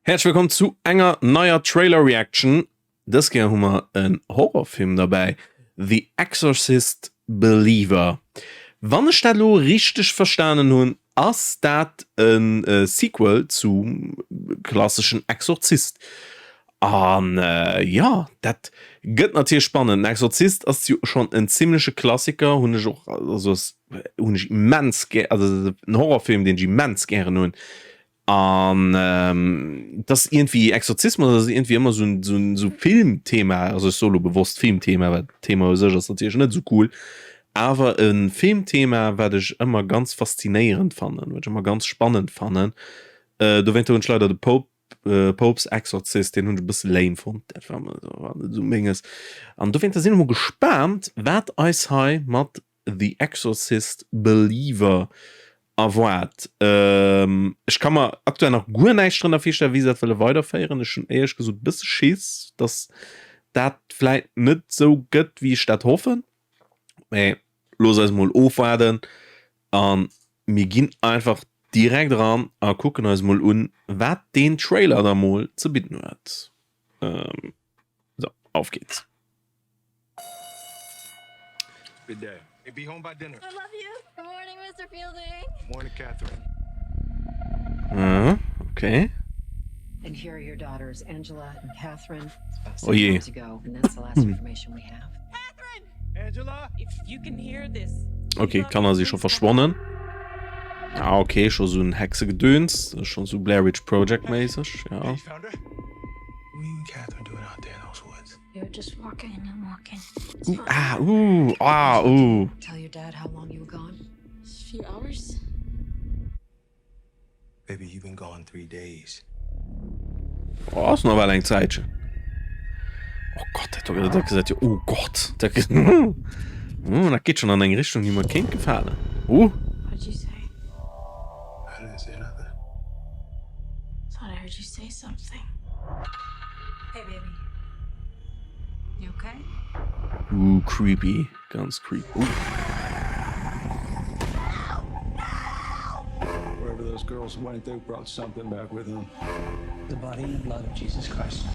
Häerzlech wëllkomm zu enger neier Trailer Reaction. Dës Kéier hu mer en Horrorfilm derbäi, The Exorcist Believer. Wann ech dat elo richteg verstanen hunn, ass dat e Sequel zum klasseschen Exorzist. An jo, dat gëtt natierlech spannend. Den Exorzist ass jo schonn en zimmleche Klassiker, hunn ech och, also hunn ech immens gär, also en Horrorfilm, deen ech immens gären hunn. An et ass iergendwéi, Exorzismus ass iergendwéi ëmmer esou en, esou en, esou Filmthema, also ech soe lo bewosst Filmthema, well d'Thema u sech ass natierlech net esou cool, awer e Filmthema, wat ech ëmmer ganz faszinéierend fannen, wat ech ëmmer ganz spannend fannen. Dowéinter hunn ech leider de Pope, Pope's Exorcist, deen hunn ech e bësse lame fonnt, dat war net esou menges. An dowéinter sinn ech mol gespaant, wat eis hei mat The Exorcist Believer erwaart. Ech ka mer aktuell nach guer näischt drënner virstellen, wéi se dat wëlle weiderféieren. Ech hunn éierlech gesot e bësse Schiss, dass dat vläit net esou gëtt, wéi ech dat hoffen. Mä looss eis mol ofwaarden a mir ginn einfach direkt eran a kucken eis mol un, wat deen Trailer da mol ze bidden huet. Sou, auf geht's. Good day. Hey, be home by dinner. I love you. Good morning, Mr. Fielding. Morning, Catherine. Mhm, okay. And here are your daughters, Angela and Catherine. Oh je. Some time ago, and that's the last information we have. Catherine! Angela? If you can hear this. Okay, d'Kanner si scho verschwonnen. Ah, okay, scho sou en Hexegedöns, scho sou Blair Witch Project méisseg, ja. Hey, you found her? What were you and Catherine doing out there in those woods? We were just walking and walking. Uh, ah, uh, ah, uh. Tell your dad how long you were gone. A few hours. Baby, you've been gone three days. Oh, ass nawell eng Zäitchen. Oh Gott, dat do, dat gesäit jo, oh Gott, dat, mm, dat geet schon an eng Richtung, déi mer kéint gefalen. Uh. What did you say? I didn't say nothing. Thought I heard you say something. Hey, baby. You okay? Uh, creepy. Ganz creepy. Uh. Wherever those girls went, they brought something back with them. The body and the blood of Jesus Christ.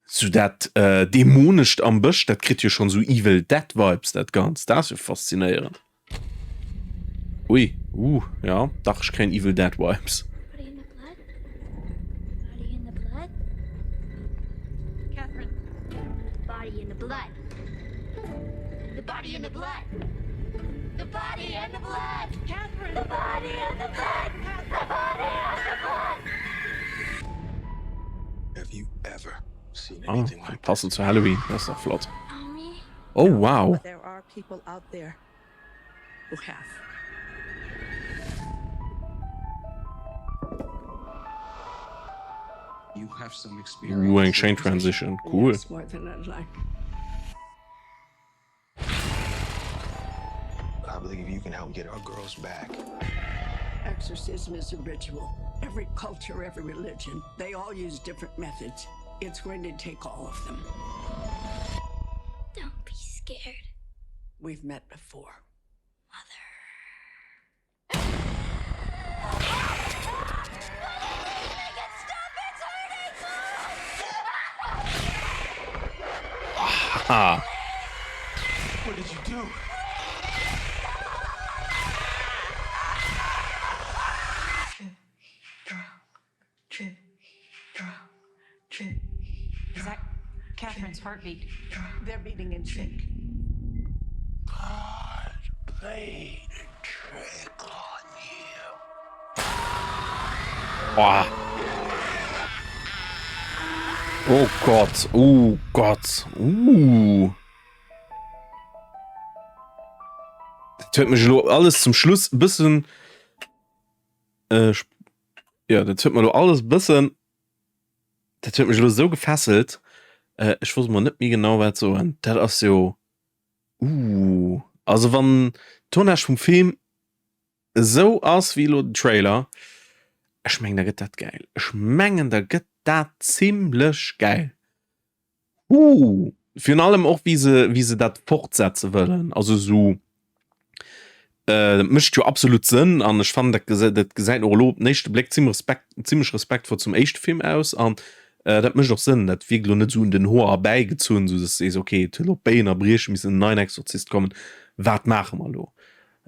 Sou dat äh, Dämonescht am Bësch, dat kritt jo schon sou Evil Dead Vibes, dat Ganzt. Dat ass jo faszinéierend. Ui, uh, ja, dach, ech kréien Evil Dead Vibes. Body in the blood? Body in the blood? Catherine. The body in the blood. The body in the blood. The body in the blood. Catherine. The body in the blood. The body in the blood. Have you ever seen Ah, anything like this? passend zu Halloween, dat ass dach flott. Mommy? Oh, wow. But there are people out there who have. You have some experience. Uh, eng schéin Transition, cool. Yes, more than I'd like. I believe you can help get our girls back. Exorcism is a ritual. Every culture, every religion, they all use different methods. It's going to take all of them. Don't be scared. We've met before. Mother. Make it stop! It's hurting! Ah. What did you do? Drip, drop, drip, drop. Is that Catherine's heartbeat? They're beating in sync. God played a trick on you. Boah. Oh Gott, oh Gott, uh. Dat huet mech elo alles zum Schluss e bëssen äh, ja, dat huet mer elo alles e bëssen, dat huet mech elo esou gefesselt, äh, ech wosst mol net méi genau wat soen. Dat ass jo, uh, also wann d'Tournage vum Film esou ass wéi elo den Trailer, ech mengen da gëtt dat gäil. Ech mengen da gëtt dat zimlech gäil. Huh, virun allem och wéi se, wéi se dat fortsetze wëllen, also esou. Dat mécht jo absolut Sënn an ech fannen dat gesäit dat gesäit och elo op den éischte Bléck zimlech Respekt zimlech respektvoll zum éischte Film aus an dat mécht och Sënn. Dat wierkt elo net esou un den Hoer erbäigezunn, esou dass de sees, okay et huet elo op Béien a Brieche missen en neien Exorzist kommen, wat maache mer elo?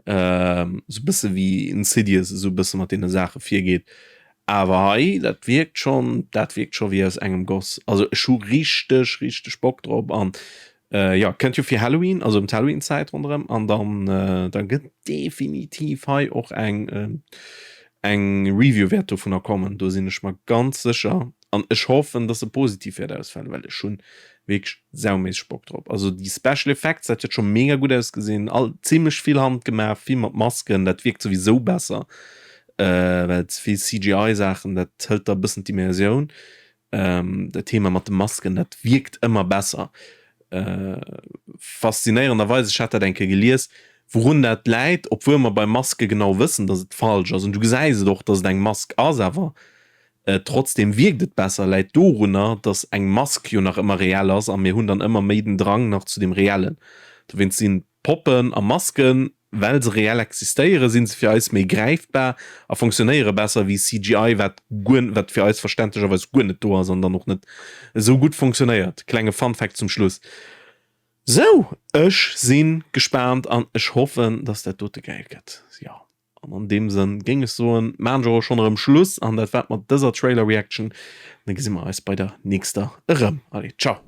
Esou e bësse wéi Insidious esou e bësse mat deene Saache virgeet. Awer hei, dat wierkt schonn dat wierkt scho wéi aus engem Goss. Also ech hu richteg richteg Bock drop an Jo, kënnt jo fir Halloween, also ëm d'Halloween-Zäit ronderëm, an dann, da gëtt definitiv hei och eng, eng Review wäert dovunner kommen, do sinn ech mer ganz sécher. An ech hoffen, dass se positiv wäert ausfalen, well ech hunn wierklech sauméisseg Bock drop. Also déi Special Effects, dat huet scho mega gutt ausgesinn, all zimmlech vill handgemaach, vill mat Masken, dat wierkt souwisou besser, well ze vill CGI-Saachen, dat hëlt der e bëssen d'Immersioun. Dat Thema mat de Masken, dat wierkt ëmmer besser. Faszinéierenderweis, ech hat dat eng Kéier gelies, wourun dat läit, obwuel mer bei Maske genau wëssen, datt et falsch ass, an du gesäis et och, datt et eng Mask ass, awer trotzdeem wierkt et besser, läit dorunner, datt eng Mask jo nach ëmmer reell ass a mir hunn dann ëmmer méi den Drang nach zu dem Reellen. Dowéinst sinn Poppen a Masken, well se reell existéieren, sinn se fir eis méi gräifbar a fonctionnéiere besser wéi CGI, wat guer, wat fir eis verständlecherweis guer net do ass an dann och net esou gutt fonctionnéiert. Klenge Fun Fact zum Schluss. Sou, ech si gespaant an ech hoffen, dass dat dote gäil gëtt. Jo, an an deem Sënn géing ech soen, maachen ech och schonn erëm Schluss an dat war et mat dëser Trailer Reaction. Da gesi mer eis bei der nächster erëm. Allez, ciao!